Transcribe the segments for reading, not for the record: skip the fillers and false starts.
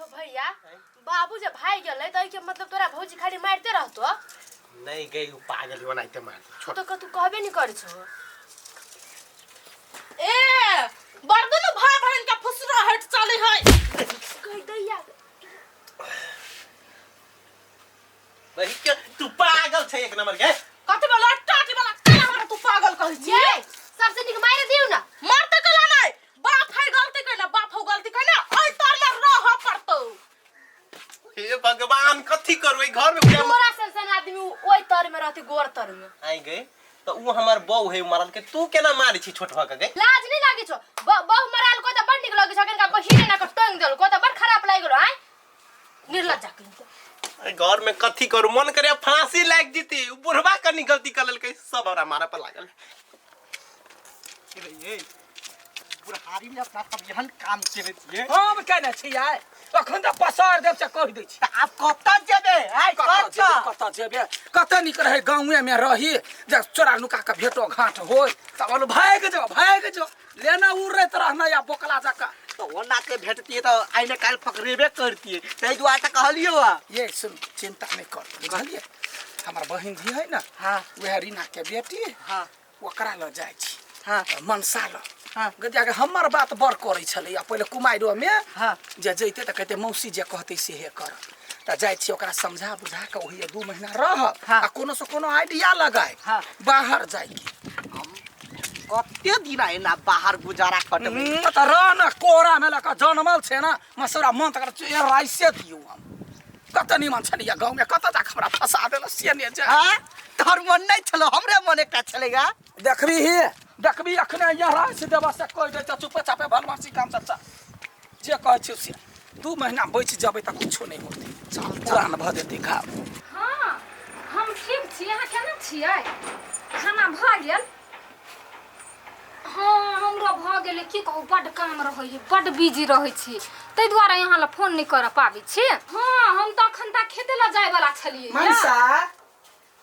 हो भैया, बाबू जे भाग गेलै तऽ एहिके मतलब तोरा भौजी खाली मारिते रहतो? नहीं गई, उ पागल ही ओनाहिते मार छोड़। तो तू कहबे नहीं करै छो। ए बड़ दुनू भाई बहन के फुसरा हट चले है। कह दैया। वही के तू पागल छै एक नंबर के। कथी वाला टाटी वाला केना हमरा तू पागल कहै छी? ये सबसे नीक मारि दियौ ना। मारते कला नहीं, बाप है गलती कैला, बाप हो गलती कैला, ओइ तर में रह पड़तौ। हे भगवान, कथी करबै घर में? क्या तोरा सन सन आदमी ओइ तर में रहती, गोर तर में। आई गई त उ हमर बहू है मरल के, तू केना मारै छी छोट भ के गई? लाज नहीं लागे छो? बहु मराल को त बड़ नीक लगे छो, कनका बहिन एना के टंग देल को त बड़ खराब लागि गेलो। आय निर्लज्जा कहीं के। अरे घर में कथी करू, मन करे फांसी लाग जीती। उ बुढ़वा कनी गलती कर लेलकै, सब हमरा मारे पर लागल। ए बुढ़ारी में अपना सब एहन काम केने छियै। हम केने छियै? अखन तऽ पसार देब से कहि दै छी। तऽ आब कतऽ जेबै आइ? कतऽ जेबै? कतऽ? कतऽ जेबै? कतऽ नीक रहै गाँवे में रही जे चोरा नुका के भेटो घाट होय। तब बोलू भागि जो, भागि जो, लेना उड़ैत रहना या बोकला जकाँ। तऽ ओना के भेटतियै तऽ आइ ने काल्हि पकड़ेबे करतियै, ताहि दुआरे तऽ कहलियौ हँ। ये सुन, चिंता नहीं कर, बुझलियै? हमर बहिन जी है ना, वएह रीना के बेटी, ओकरा लग जाइ छी। तऽ मनसा लग गदिया के हमर बात बड़ करै छलै आ पहिले कुमारिओ में जे जैते तऽ कहते मौसी जे कहतै सेहे करब। तऽ जाइ छी, ओकरा समझा बुझा कऽ ओहि 2 महीना रहब आ कोनो से कोनो आइडिया लगाए बाहर जाइके। कते दिन एना बाहर गुजारा कटबै? तऽ रह न, कोरा में लऽ कऽ जनमल छै ना मसुरा मन तकर राइसे दियौ। हम कतऽ निमन छलियै गाँवमे, कतऽ जाके हमरा फंसा देलक से ने जाय। हाँ, तोहर मन नहि छलो, हमरे मन एकटा छलैया। देखबी ही, देखबी, अखने यहाँ राइस देबऽ से कहि दै। चुपे चापे भलमासी काम चचा जे कहै छियौ से। 2 महीना बचि जेबै तऽ कुछो नहि होतै, पुरान भऽ जेतै घाव। हाँ, हम ठीक छी, अहाँ केना छियै? खाना भऽ गेल? हाँ, हमरो भऽ गेलै। की कहू, बड्ड काम रहै है, बड्ड बिजी रहै छी, ताहि दुआरे अहाँ लए फोन नहि करऽ पाबै छी। हाँ, हम तऽ अखन तक खेते लए जायवला छलियै। मनसा।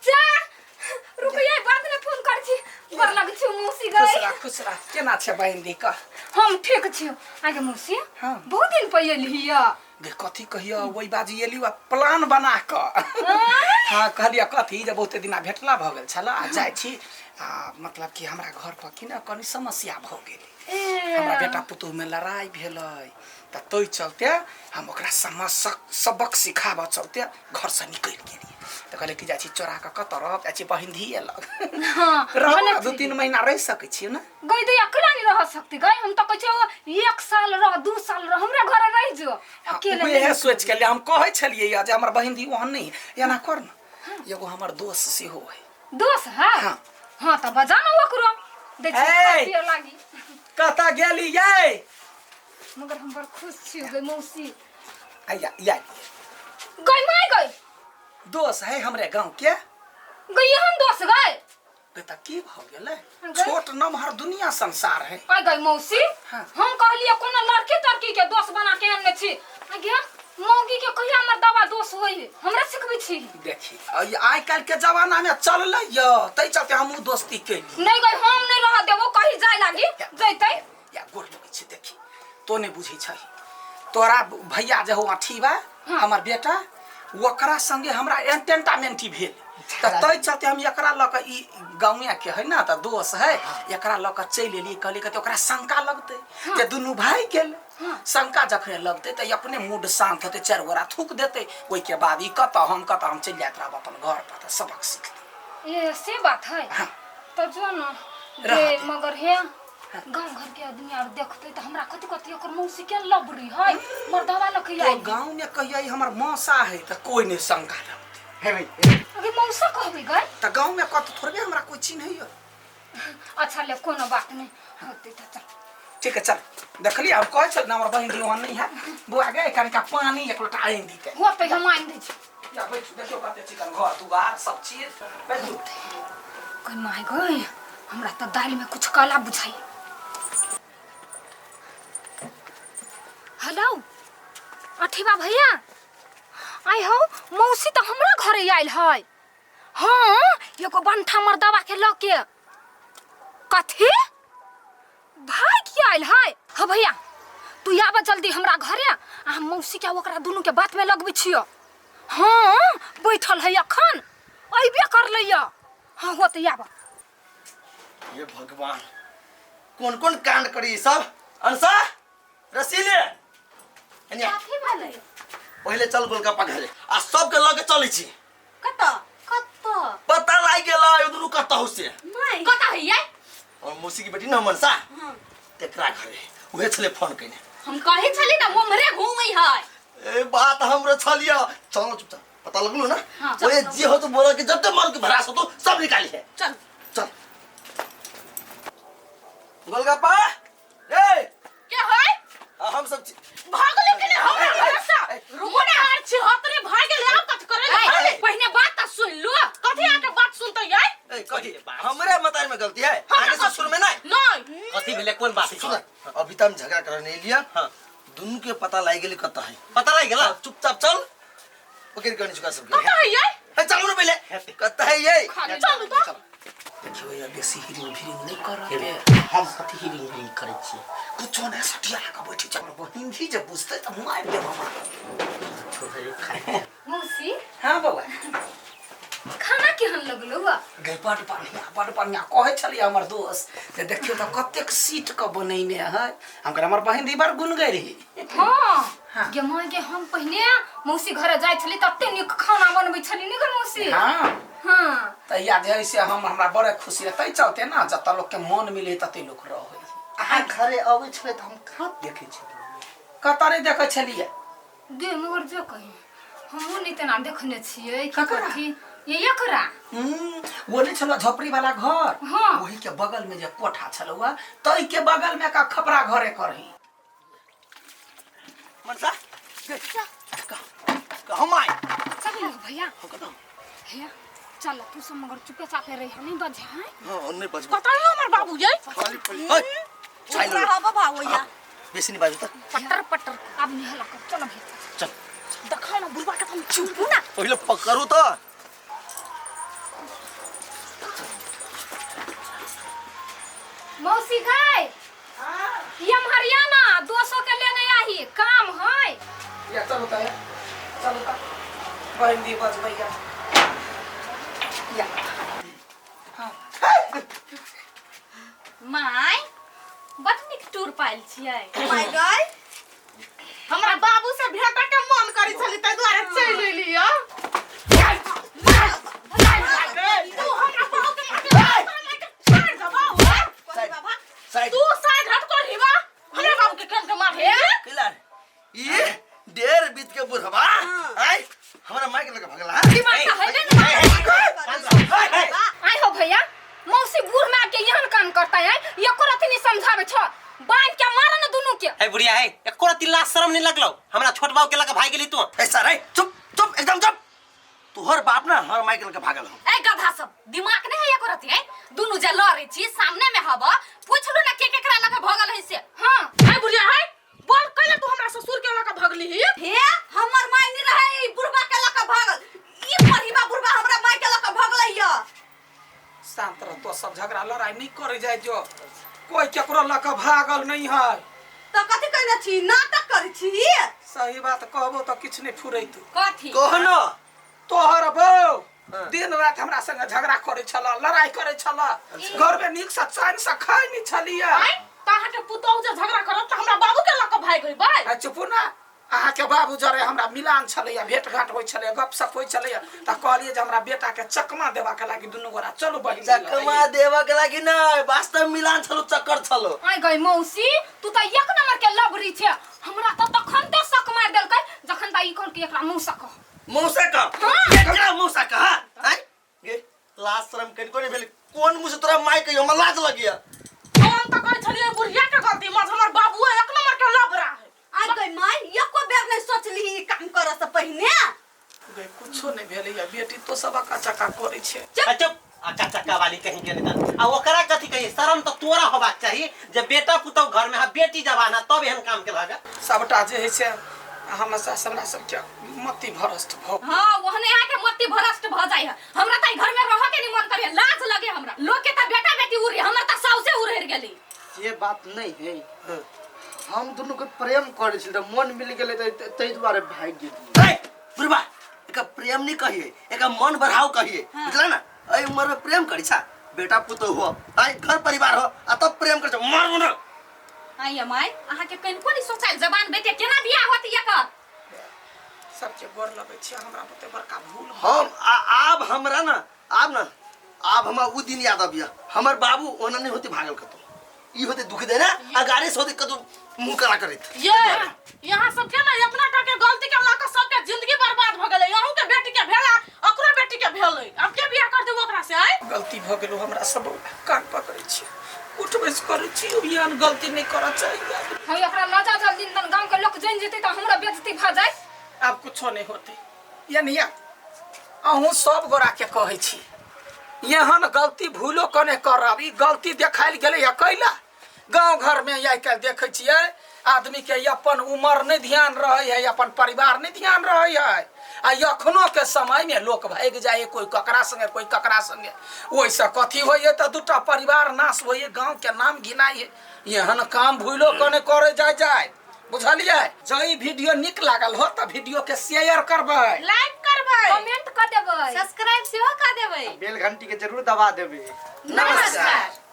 जा, रुकिए, बाद में फोन कर छी। गोर लगै छी मौसी। खुश गई रह, खुश रह। केना छै बहिन दी, कह? हम ठीक छी। आगे मौसी, बहुत दिन पर एली है। गे कथी कहियो, ओहि बाजी एली वा प्लान बना कऽ। हाँ, कहलियै कथी जे बहुते दिना भेटला भऽ गेल छल आ जाइ छी आ मतलब कि हमरा घर पर कि ने कनि समस्या भऽ गेलै, हमरा बेटा पुतोहुमे लड़ाइ भेलै, तऽ ताहि चलते हम ओकरा समझ सबक सिखाबऽ चलते घरसँ निकलि गेलियै। तऽ कहलियै कि जाइ छी चोरा कऽ, कतऽ रहब, जाइ छी बहिन धिये लग रहब। भने 2-3 महीना रहि सकै छियै ने? गई दैया, केना नहीं रह सकती गई? हम तो कहै छियै 1 साल रह, 2 साल रह, हमरा घर रह जो अकेले। उएह नहीं सोचि के लिए हम कहै छलियै या जे हमर बहिन दी ओहन नहि है। एना कर ने, एगो हमर दोस्त सेहो है। दोस्त है? हाँ। हाँ, तऽ बजा ना ओकरो दै छी। ए! खाय पिए लागी। कतऽ गेली यै? मगर हम बड़ खुश छी गई मौसी। आइया या। गई माय गई। दोस्त है हमरे गांव के। गई हम दोस्त गई? बेटा, की भऽ गेलै? गई? छोट नमहर दुनिया संसार है। आ गई मौसी। हम कहलिए कोनो लड़की तड़की के दोस्त बना के आनने छी। आ गया मौगी के कहिया हमर दवा दोस्त होई है, हमरा सिखबै छी? देखी, आइ काल्हि के जमाना में चललै य, तै चलते हमहूँ दोस्ती केली। नहीं गई, हम नहीं रह देबो, कहीं जाय लागी जैतै। या गोर लगै छै। देखी, तो नहीं बुझै छही, तोरा भैया जे हो अठीबा हमर बेटा, ओकरा संगे हमरा एंटेंटामेंटी भेल, तऽ तै चलते हम एकरा लऽ कऽ ई गाँवे के है ना, तऽ दोस्त है, एकरा लऽ कऽ चलि एलियै। कहलियै कते ओकरा शंका लगतै जे दुनू भाई गेल। शंका जखने लगतै तऽ ई अपने मूड शान्त हेतै, चारि गोरा थूक देतै, ओहिके बाद ई कतऽ हम कतऽ, हम चलि जाइत रहब अपन घर पर, तऽ सबक सीखतै। ए से बात है। हाँ। तो जो न रह जे दे। मगर हे गांव घर के आदमी आर देखते त हमरा कथि कथि ओकर मौसी के लबरी है मर्दवा लके तो आई। गाँव में कहिया ई हमर मौसा है तऽ कोई नहीं शंका लगतै। हे भाई। अगे मौसा कहबे गए? तऽ गाँव में कत थोड़बे हमरा कोई चिन्हैया। अच्छा ले, कोनो बात नहीं होते त चल। ठीक है, चल। देखलियै, हम कहै छल ना हमर बहिन दी ओहन नहीं है। बौआ गे, कनिका पानी एक लोटा आनि दीते। होते, हम आनि दै छी। या बैठू, देखियौ कते चिकन घर दुआर सब चीज, बैठू। गई माय गई, हमरा त दालि में कुछ काला बुझाई। हेलो अठीबा भैया, आई हो मौसी त हमरा घरे आयल है। हाँ, एगो बंठा मर्दवा के लऽ के। कथी भाई की आयल है? हाँ भैया, तू आब जल्दी हमरा घरे आ हम मौसी के ओकरा दुनू के बात में लगबै छियो। हाँ बैठल है अखन अइबे कर लैया। हाँ हो तो आब। ये भगवान कौन कौन कांड करी सब। अंसा रसीले कथी भेलै? पहिले चल गोलगप्पा घरे आ सबके लगे चलै छी। कत कत पता लागि गेल यो दुनू कत हो से। नहीं कत है ये? और मौसी की बेटी न मनसा तेकरा घरे उहे छले फोन कइने। हम कहे छली ना उमरे घूमै है। ए बात हमरो छलिया। चलो चुपचाप पता लगलो ना। हाँ, ओए जे हो तो बोला के जब तक मन के भरास हो तो सब निकाली है। चल चल गोलगप्पा ए के है? हम सब भागले के नहीं हमरा भरोसा। रुको ना यार छिहत्तरे भाग गेल आब कथि करे? पहिने बात त सुन लो। कथि आके बात सुनतै यै? ए कथि हमरे मतार में गलती है आगे ससुर में नहीं। नहीं कथि भेलै कोन बात? सुन अभी त हम झगड़ा कर नहीं लिया। हां दुनू के पता लागि गेल कत है। पता लागि गेल? चुपचाप चल पकड़ के चुका सब। कत है यै? ए चलू न पहिले कत है यै? चलू त। देखियो या बेसी हिरिंग फिरिंग नहीं करत। हम कथि हिरिंग फिरिंग करै छी? कुछो नहीं सटिया के बैठी छ। बहिन भी जब बुझतै त मार देब हमरा। छोड़े खाए। मौसी हां बौआ खाना केहन लगलो? गई बड़ बढ़िया बड़ बढ़िया कहै छलियै हमर दोस्त जे देखियो त कतेक सीट के बनैने है। हम कहै हमर बहिन बड़ गुण गई रही। हाँ गे माँ गे हम पहिने मौसी घरे जाइ छली तते नीक खाना बनबै छली नी गे मौसी। हाँ हाँ तहिया जे है से हम हमरा बड़े खुशी रहे तै चलते ना जतऽ लोक के मन मिले तते लोक रहै। अहाँ घरे अबै छलै त हम कहाँ देखै छलियै? कतऽ नहि देखै छलियै? गे मगर जो कही हमहूँ नहि तेना देखने छियै कि ककरा? कथी ये एकरा। वो नहीं छलो झोपड़ी वाला घर। हाँ। वही के बगल में जे कोठा छलौआ तई के बगल में का खपरा घरे करही। मनसा हम आइ चल ना भैया। हम कत भैया चल तू सब मगर चुपे चापे रही हम नहीं बजे हैं। हां नहीं बजबो। कत है हमर बाबू यै? खाली पली ओए चुप रह बाबा भैया बेसी नहीं बाजू त। पटर पटर अब नहीं हला कर। चल भैया चल देखाओ ना बुढ़बा के हम चुपू ना। पहिले पकड़ू त। मौसी गए ये हम हरियाणा 200 के लेने आही काम है। या चलो त चलो त बहिन दी बज भैया। या हां my बड नीक टूर पाइल छियै। My गई हमरा बाबू से भेट के मन करै छली तै दुआरे चलि एलियै। तू हमरा बाबू के मार के छोड़ देबा। बाबा साइड तू साइड हट कर हिबा हमरा बाबू के केन के मारे केला ई डेढ़ बीत के बुढ़वा आय हमरा माइक लगे भगला। दिमाग त है ने। आइ हो भैया मौसी बूढ़ में आके एहन काम करता है एको रति नहीं समझावे छ बांध के मार न दुनू के। ए बुढ़िया है एको रति लाज शरम नहीं लगलो हमरा छोट बाबू के लगे भाग गेली तू? ए सर ए चुप चुप एकदम चुप। तोहर बाप ना हमर माइक लगे भागल हो। ए गधा सब दिमाग नहीं है एको रति है दुनू जे लड़ै छी सामने में हब पूछलू ना के केकरा लगे भगल है से। हां ए बुढ़िया है बोल कइले तू हमरा ससुर के लगे भगली ही? हे हमर माय नहीं रहे ई बुढ़बा के लके भागल। ई परिबा बुढ़बा हमरा माय के लके भगलैया। शांत रह तो सब झगड़ा लड़ाई नहीं करे जाय जो कोई केकरो लके भागल नहीं है। त कथि कहने छी नाटक करै छी? सही बात कहबो त किछ नहीं फुरैतु। कथि कहनो तोहर बौ दिन रात हमरा संगे झगड़ा करै छल लड़ाई करै छल घर में नीक से चैन से खाइ नहीं छलियै। आइ त अहाँ के पुतहु जे झगड़ा करत त हमरा बाबू के लके भागि गेल बाय। आ चुपू ना अहाँ के बाबू जरे हमरा मिलान छलैया भेट घाट होइ छलैया गपशप होइ छलैया त कहलियै जे हमरा बेटा के चकमा देबा के लागि दुनू गोरा चलू बहिन चकमा देबा के लागि नै वास्तव मिलान छलो चक्कर छलो। आइ गई मौसी तू त एक नंबर के लबरी छे। हमरा त तखन ते शक मार देलकै जखन त ई कहलकै एकरा मौसा कह। मौसा कह? एकरा मौसा कह? आइ गे लाज शरम कनिको नै भेल कोन मुँह से तोरा माय कहियो हमरा लाज लगिया। हम त कहै छलियै बुढ़िया के गलती मज हमर बाबू एक नंबर के लबरा है। आ गई my एको बेर नहीं सोचली ई काम करे से पहिने। गई कुछो नहीं भेलैया बेटी तो सब अका चका करै छै। चुप अका चका वाली कहीं के नहीं आ ओकरा कथि कहिए शरम त तोरा होबाक चाही जे बेटा पुतहु घर में हा बेटी जवाना तब एहन काम के लागा। सबटा जे है से हमरा हमरा सबके मति भ्रष्ट भ। हां ओहने अहाँ के मति भ्रष्ट भ जाइ है। हमरा त घर में रह के नहीं मन करे लाज लगे हमरा। लोग के त बेटा बेटी उड़े हमर त साउसे उड़ेर गेली। ये बात नहीं है। हम दुनू के प्रेम करै छली तऽ मन मिल गेलै तऽ ताहि दुआरे भागि गेलियै। ए, बुढ़बा, एका प्रेम नहीं कहिए, एका मन बढ़ाओ कहिए, बुझला ना? एहि उम्र में प्रेम करी छा, बेटा पुतोह हो, आइ घर परिवार हो, आ तब प्रेम कर छा, मारू ना। आइ माय अहाँ के कनिको नहीं सोचायल जवान बेटे केना बियाह होत एकर सबके गोर लगै छी हमरा बुते बड़का भूल हम आब हमरा ना, आब ना, आब हमरा उ दिन याद आबिया, हमर बाबू ओना नहीं होते भागल कतौ, ई होते दुख दे ना, आ गाड़ी से होते कतौ मुंह करा करैत। ये यहाँ सब के ना अपना टा के गलती के लऽ के सबके जिंदगी बर्बाद भ गेलै। अहूँ के बेटी के भेला, ओकरो बेटी के भेलै, अब के बियाह कर देबो ओकरा से? आइ गलती भ गेलो हमरा, सब कान पकड़ै छी, उठ बैस करै छी, एहन गलती नहीं करऽ चाहिए। हम एकरा लऽ जा जल्दी, तन गांव के लोग जान जेतै तऽ हमरा बेइज्जती भऽ जाय। आब कुछो नहीं होते। यानी अहूँ सब गोरा के कहै छी, एहन गलती भूलो कने करब। ई गलती देखायल गेलै या कैला गाँव घर में आइ काल्हि देखै छियै आदमी के अपन उम्र नहीं ध्यान रहै है, अपन परिवार नहीं ध्यान रहै है, आ अखनो के समय में लोक भागि जाए, कोई ककरा संगे कोई ककरा संगे, ओहिसँ कथी होइए तऽ दूटा परिवार नाश होइए, गाँव के नाम घिनाइए। एहन काम भूलो कने करे जाय जाय, बुझलियै? जँ ई वीडियो नीक लागल हो तऽ वीडियो के शेयर करबै, लाइक करबै, कमेंट कऽ देबै, सब्सक्राइब सेहो कऽ देबै, बेल घंटी के जरूर दबा देबै। नमस्कार।